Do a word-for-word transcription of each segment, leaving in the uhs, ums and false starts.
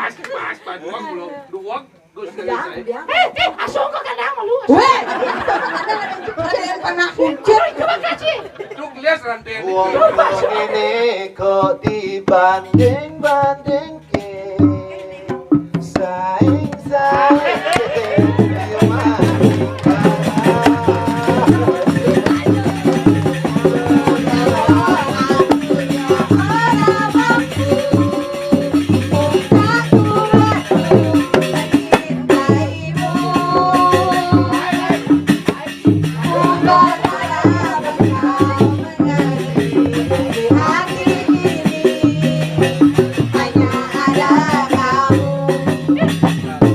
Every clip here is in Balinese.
Pas, pas, pas, duweg, duweg, duweg. Gus, gus, gus. Eh, eh, asal kau kadang malu. Weh, ada yang pernah kuncir. Coba kasih. Duk lias rantai. Wong ini kok dibanding-bandingke. Saing-saing.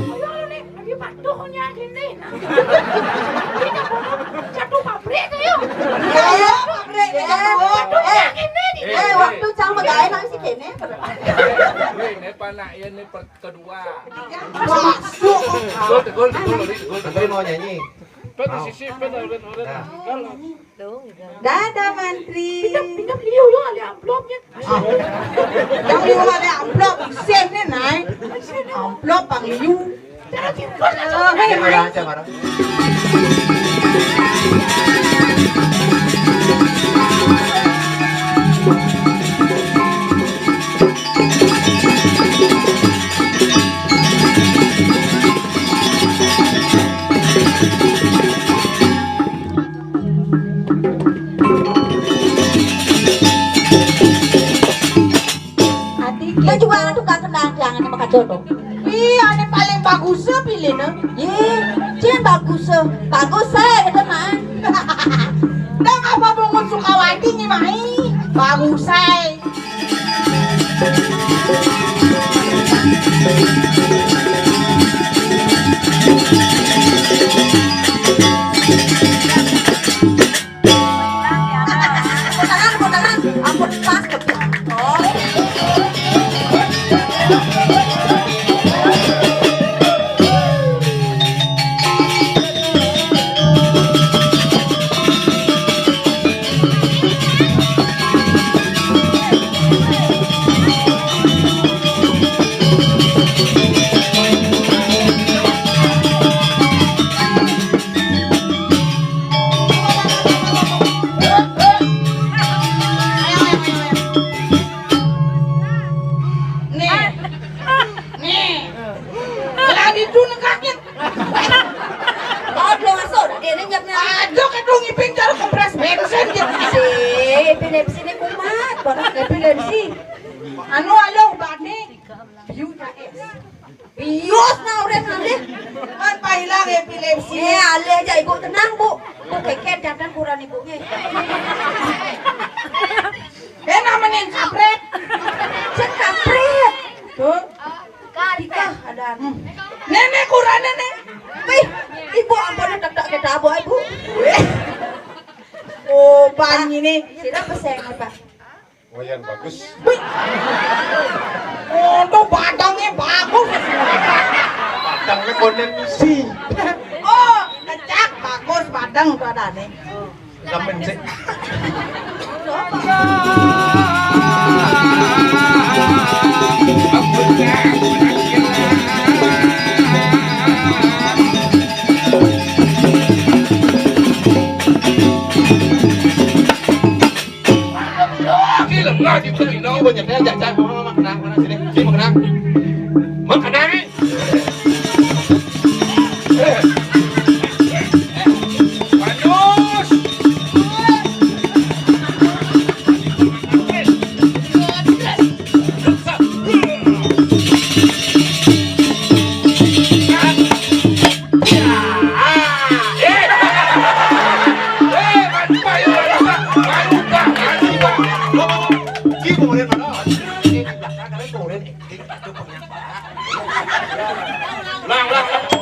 Ayo, nih, lagi patuhnya gini, nah. Ini kan satu pabrik tuh, yuk. Iya, iya, pabrik, iya. Patuhnya gini, di Eh, waktu cang pegawai nang si kene. Wih, ini panak ya, ini per-, kedua. Masuk. Gol, gol, gol, gol, gol. Tapi mau nyanyi. Pet di sisi, pet, pet, pet. Nah. Dadah, Mantri. Pindah, pindah beliau, ya, ada amplopnya. Ah. Yang liu ada amplop, isin ni, Nay. Amplop, Bang Liu. Cara tikus aja. Oh, hai, hai. Aja, Mara. Ati, kita juga tukang kenang jangan sama kacoto. Ih, ane paling bagus pilih ne. Ih, cen bagus, bagus saya kata mah. Dah apa bungut Sukawati ni mai? Bagus saya. Tangan, tangan, ampun, pas, oh. Nih. Nih. Lagi tu nekaknya. Oh, belum masuk. Dia ni nyapnya. Aduh, kedung iping jarum kempres bensin gitu. Si epilepsi ni kumat, baru epilepsi. Anu, alo, ubah ni. Biu jaes. Bius na urin alih. Kan pahilang epilepsi. Eh, alih aja ibu tenang, Bu. Bu keket jantan kurang ibunya. Eh, namanya kampret. Cek kampret. Tuh. Tika ada anu. Nenek kurang nenek. Wih, ibu ampun tak tak kita abu ibu. Oh, pan ini. Sira peseng apa? Wayan bagus. Wih. Oh, tuh badangnya bagus. Badangnya konden misi. Oh, kecak bagus badang tuh ada nih. Lamen sih. Gila, nggak gitu, Indo. Ibu nyetel, jajak, mama, mama, kenang, mana sini? Sini, mau kenang. Mau kenang, nih. Ulang, ulang, ulang.